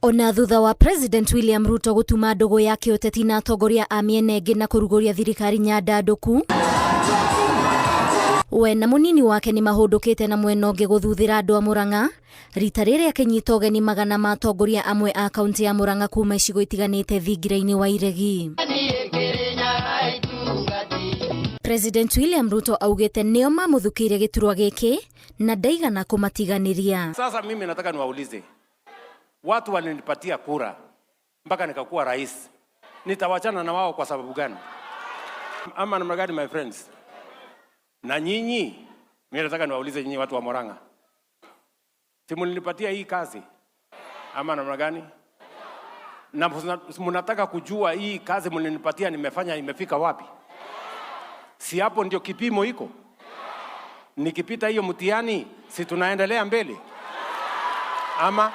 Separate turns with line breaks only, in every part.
Ona thutha wa President William Ruto gũtuma ndũgũ ya kĩũteti na atongoria a mĩena ĩngĩ na kũrugũria thirikari nyandandũku, we na mũnini wake nĩ mahũndũkĩte na mwena ũngĩ gũthuthĩra andũ a Murang'a rita rĩrĩ akĩnyita ũgeni magana ma atongoria amwe a kaunti ya Murang'a kuma icigo itiganĩte thingira-inĩ wa Iregi. President William Ruto augĩte nĩo mamũthukĩire gĩturwa gĩkĩ na ndaigana kũmatiganĩria.
Sasa mimi nataka niwaulize watu walinipatia kura mpaka nikakuwa rais, nitawachana na wao kwa sababu gani? Ama namna gani, my friends? Na nyinyi, mimi nataka niwaulize nyinyi watu wa Murang'a, si mlinipatia hii kazi ama namna gani? Na mnataka kujua hii kazi mlinipatia nimefanya imefika wapi? Si hapo ndio kipimo iko? Nikipita hiyo mtihani, si tunaendelea mbele ama?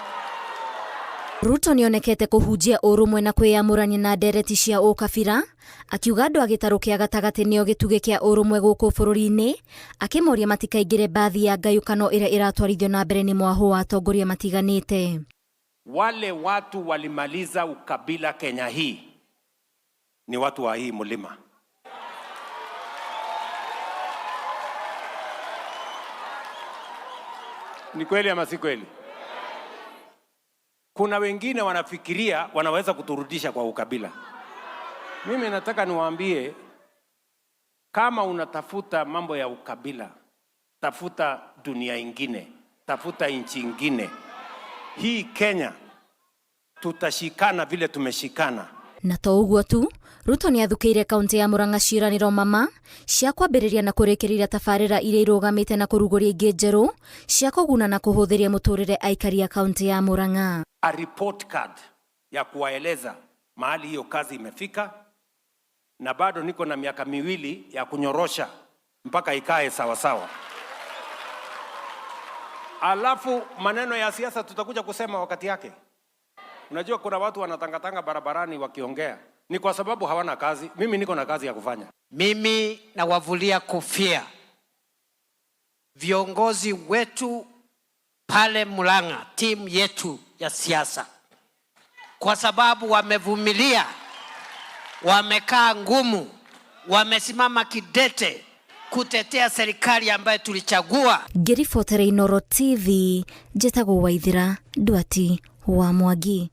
Ruto nĩonekete kũhunjia ũrũmwe na kwĩyamũrania na ndereti cia ũkabira, akiuga andũ a gĩtarũ kĩa gatagatĩ nĩo gĩtugĩ kĩa ũrũmwe gũkũ bũrũri-inĩ, akĩmoria matikaingĩre mbathi ya ngayũkano ĩrĩa ĩratwarithio na mbere nĩ mwahũ wa atongoria matiganĩte.
Wale watu walimaliza ukabila Kenya hii ni watu wa hii mlima. Ni kweli ama si kweli? Kuna wengine wanafikiria wanaweza kuturudisha kwa ukabila. Mimi nataka niwaambie, kama unatafuta mambo ya ukabila, tafuta dunia ingine, tafuta nchi ingine. Hii Kenya tutashikana vile tumeshikana.
Na to ũguo tu, Ruto nĩ athukĩire kaunti ya Murang'a ciĩranĩro mama cia kwambĩrĩria na kũrĩkĩrĩria tabarĩra iria irũgamĩte na kũrugũria ingĩ njerũ cia kũguna na kũhũthĩria mũtũrĩre aikari a kaunti ya Murang'a.
A report card ya kuwaeleza mahali hiyo kazi imefika, na bado niko na miaka 2 ya kunyorosha mpaka ikae sawa sawa. Alafu maneno ya siasa tutakuja kusema wakati yake. Unajua kuna watu wanatangatanga barabarani wakiongea, ni kwa sababu hawana kazi. Mimi niko na kazi ya kufanya.
Mimi nawavulia kofia viongozi wetu pale Murang'a, timu yetu ya siasa, kwa sababu wamevumilia, wamekaa ngumu, wamesimama kidete kutetea serikali ambayo tulichagua.
Ngĩribotera Inooro TV, njĩtagwo Waithira Ndwati wa Mwangi.